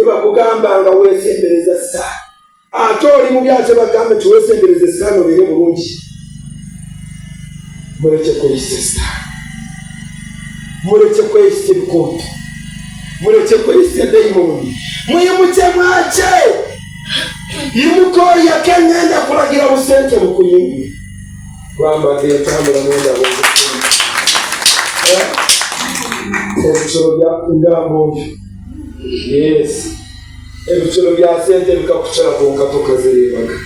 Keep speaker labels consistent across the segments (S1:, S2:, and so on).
S1: Tebakugamba nga weesembereza sitaani, ate oli mubi ate bagambe nti weesembereze sitaani obeere bulungi. Muleke kweyisa sitaani, muleke kweyisa ebikonto, muleke kweyisa dayimooni, muyimukye mwakye. Yimuka oyake, ngenda kulagira busente bukuyingire. Gwambadde entambula nendaba obusungu ebisolo bya ngambo oyo. Yes, ebisolo bya sente bikakucula kwonka tokazireebaga.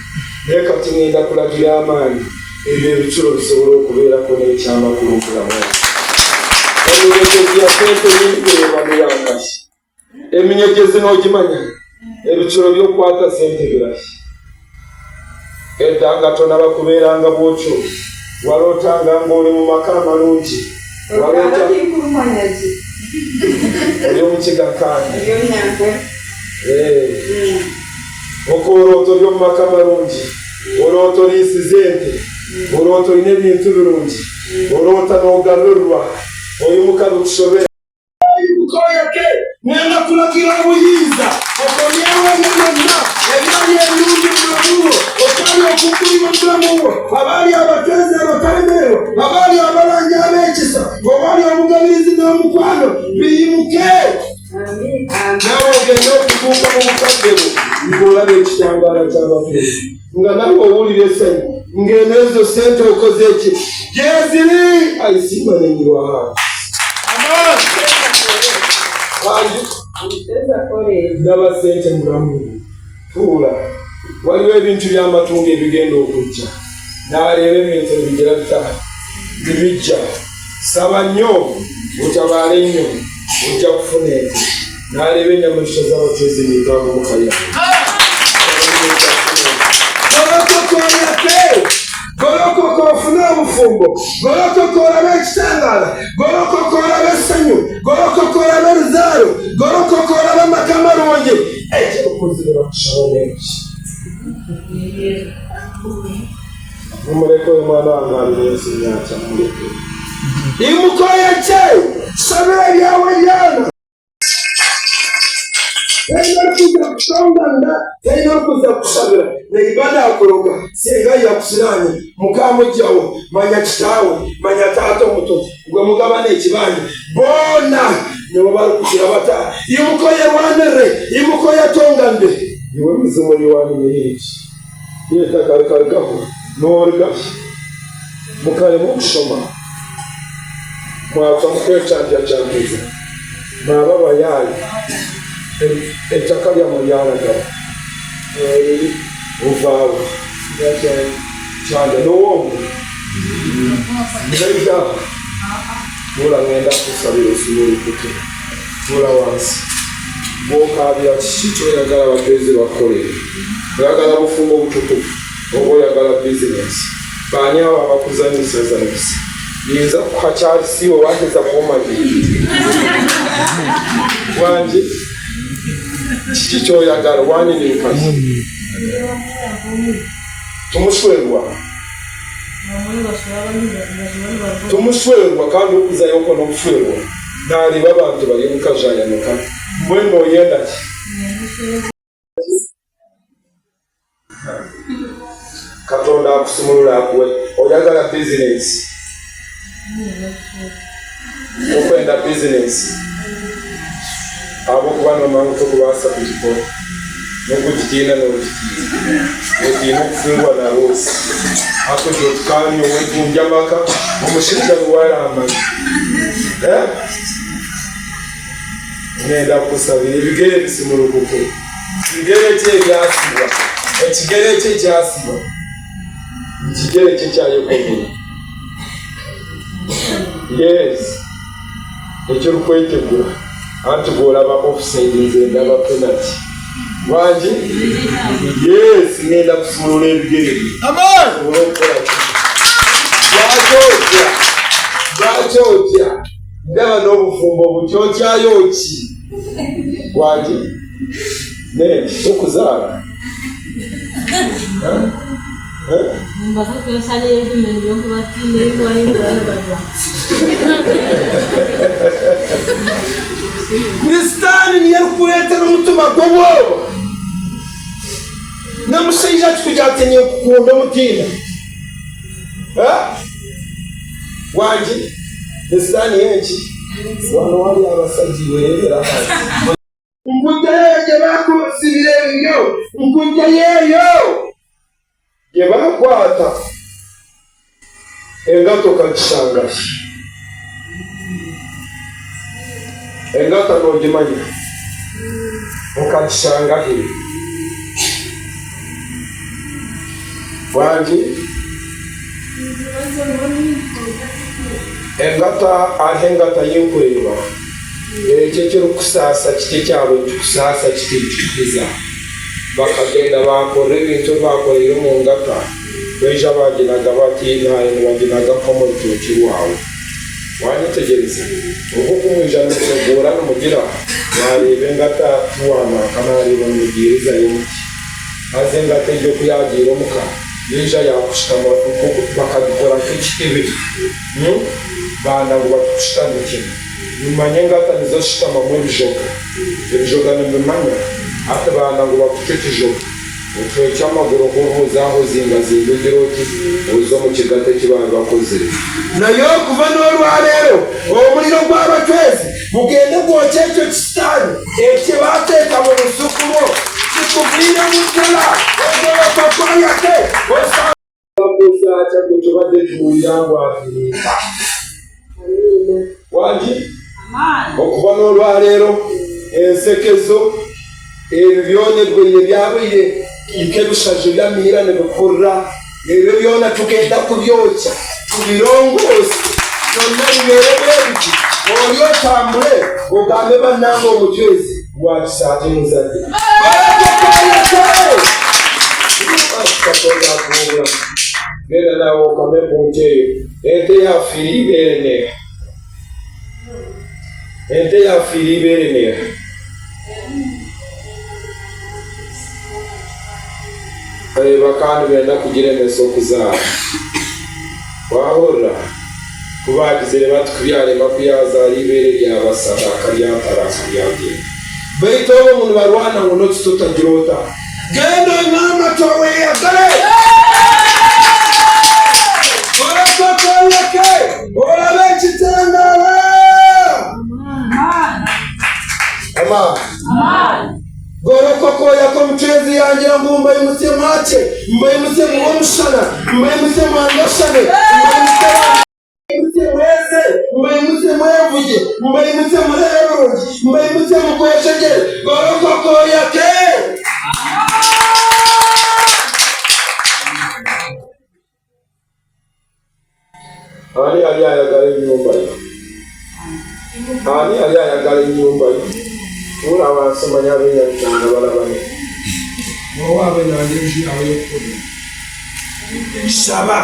S1: Naye kati ngenda kulagira amaanyi ebyo ebicuro bisobola okubeerako n'ekyamakulu mubulamu. Eminyegyezi ya sente nyingi ebamuyangashi. Eminyegyezi n'ogimanya, ebicuro by'okukwata sente birahi? Edda nga tonaba kubeeranga bwotyo, walootanga ng'oli mu maka amalungi, waloota oli omukiga kandi okoroota oli omu maka malungi, oroota oriisize ente, oroota oine ebintu birungi, oroota noogarurirwa, oimuka bikushobera. Mukoyeke ngenda kulagira obuyinza okomyewo ebyo byonna ebyali ebirungi mu bulamu bwo, okwali okuggulibwa mu bulamu bwo, abaali abatwezi abatalemererwa, abaali abalangi ab'ekisa, obaali omugabirizi n'omukwano, biyimuke naawe ogende okutuuka mu bukadde bwo ng'olaba ekitangaala ky'abatwezi, nga naawe owulira essanyu ng'eno ezo sente okoze eki gyeziri ayisiima nenyirwa. Ndaba sente mulamu tuula, waliwo ebintu by'amatungo ebigenda okujja, n'aleeba ebintu ebigira bita bibijja. Saba nnyo, otabaale nnyo, ojja kufuna ente. N'aleeba enyamaisha z'abatwezi mitaago mukaya. Golokoka ofune obufumbo, golokoka olabe ekitangaala, golokoka olabe essanyu, golokoka olabe oruzaaro, golokoka olabe amaka marungi. Ekyobukozi nibakushaba n'eki. Mumureke oyo mwana wange ali munsi myakya, mumureke. Imuka oyekye, shabira ebyawe byana. Talina kuza kutongana, talina kuza kusabira. Naiba nakuroga singa yakusiranye mukamugyawo, manya kitaawe, manya taata omuto gwe mugabana ekibanja, boona nibo barikugira bata imuka oyerwanirire, imuka oyetongande. Iwe mizimu riwanire eki eitaka rikarugaho noorigahi mukarema okushoma mwava mukwecandyacandiza mwaba abayaayi eitaka ryamwe ryaragaba ovaawe kyanda n'owomwe munaija tuura ngenda kukusabira osumulukuke tuura wansi bw'okaabira kiki kyoyagala abatwezi bakukolere? Oyagala bufumbo butukuvu oba oyagala bizinensi? Baani abo abakuzanyisazanyisa? Nyinza kuha kyalisiiwe waheza kuomanya wangi kiki kyoyagala wanyininkaki tumushwerwa tumushwerwa kandi okuzayo okwo n'okushwerwa nareeba abantu bari omukajayanuka mbwenu noyenda ki? Katonda akusumulula akuwe. Oyagala bizinensi, okwenda bizinensi ahabw'okuba noomanya ngu tokubaasa kugikora n'okugitiina n'ogitiina otiina okufiirwa na roosi hakugira oti ka nyowe ntungye amaka omushaija niwe araamanye. Ngenda kukusabira ebigere bisimulukuke. Bigere ki ebyasibwa? Ekigere ki ekyasibwa? Ekigere ki ekyayekomera? Yes. Ekirikwetegura. Anti bw'olaba offside nze ndaba penalty. Wangi? Yes, ngenda kusumulula ebigere bye.
S2: Amen.
S1: Osobole okukola ki? Lwaki otya? Lwaki otya? Ndaba n'obufumbo butya otyayo ki? Wangi? Ne, tokuzaala. Ni sitaani niyo erikureetera omutima. omutima gw'obwoba. N'omushaija akikugira ati ninkukunda omutiina. Wangi ni sitaani y'enki? Wano wali abasajja iwe reebera ahansi. Nkugyayo gye bakunsibira ebibyo, nkugyayo eyo gye bakwata engata okagishanga hi? Engata noogimanya okagishanga hi? Wangi? Engata hariho engata y'enkureeba. Ekyo ekirikusaasa kiti ekyabo nikikusaasa kiti nikikuhiza. Bakagenda baakorera ebintu ebi baakoreire omu ngata, baija baaginaga bati, Naaye nibaginaga nk'omu rutookye rwawe. Waanyetegyereza? Obwo ku mwija nimuteguura nimugira, naareeba engata tiwaananka naareeba nimugiirizayo muti. Haza engata egyo ku yaagiire omuka, yaija yaakushutama nk'oku bakagikora nk'ekitebe, banda ngu batukushutamikye. Nimumanya engata nizo zishutamamu ebijoga. Ebijoga nimubimanya? Hati banda ngu bakucwe ekijoga. Ocwekye amaguru ohuuhuuze aho ozingazinge ogire oti oze omu kigata eki baabaire bakozire. Naye okuva n'orwareero omuriro gw'abacwezi gugende gwokye ekyo kisitaani eki baateeka mu busuku bwo kikuviiremu ddala ogolokoke oyake osange. Bakozaakya gwe tobadde tuwulira ngu afiriika. Wangi? Okuva n'olwaleero ensekezo ebyo byona ebigoire byabaire nk'ebishaju by'amiira nibikurira ebyo byona tugenda kubyokya tubirongoose byonna bibeere bwebiti ori otambure ogambe bannange omucwezi Wakisaate muzadde. Katonda akuwa obulamu. Genda naawe okame ku nte eyo. Ente yafiira ibeere neeha. Ente yafiira ibeere neeha. Bareeba kandi benda kugiremesa okuzaara. Waahurira? Ku baagizire bati ku byarema ku yaazaara eibeere ryaba sadaaka ryataraasa ryagyenda. Baitu obwo ngu nibarwana ngu n'okita otagira ota. Genda onywe amata oyeyagare! Orokoke oyeke orabe ekitangaara! Amaani. Gorokoka oyake omucwezi yangira ngu mbaimutsye mwakye, mbaimutsye mube omushana, mbaimutsye mwangashane, mbaimutsye mweze, mbaimutsye mwevugye, mbaimutsye mureebe ebirungi, mbaimutsye mukweshegyere. Gorokoka oyake! Ani yali ayagala ennyumba yo? Ani yali ayagala ennyumba yo? Tuula wansi manya ab'eNyamitanga balabane. N'owaabwe nange enju yawe y'okukurira. Shaba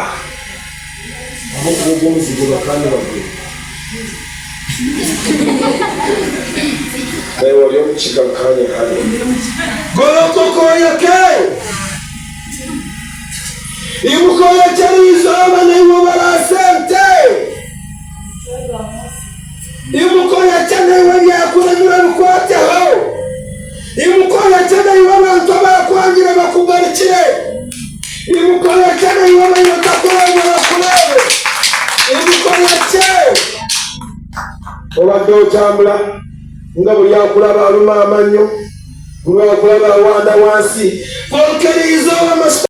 S1: ahabw'okuba ogwo omuzigu bakaba nibagura. Naiwe ori omu kiga nkanye hare. Gorokoka oyake! Imuka oyekyere eizooba naiwe obaraase ente. Imuka oyekye naiwe ebyakuremire obikwateho. Imuka oyekye naiwe abantu abakwangire bakugarukire. Imuka oyekye naiwe abaire otakureeba bakureebe. Imuka oyekye. Obadde otambula nga buli akulaba aluma amannyo, buli akulaba awanda wansi. Kwonka eriizooba amasiko.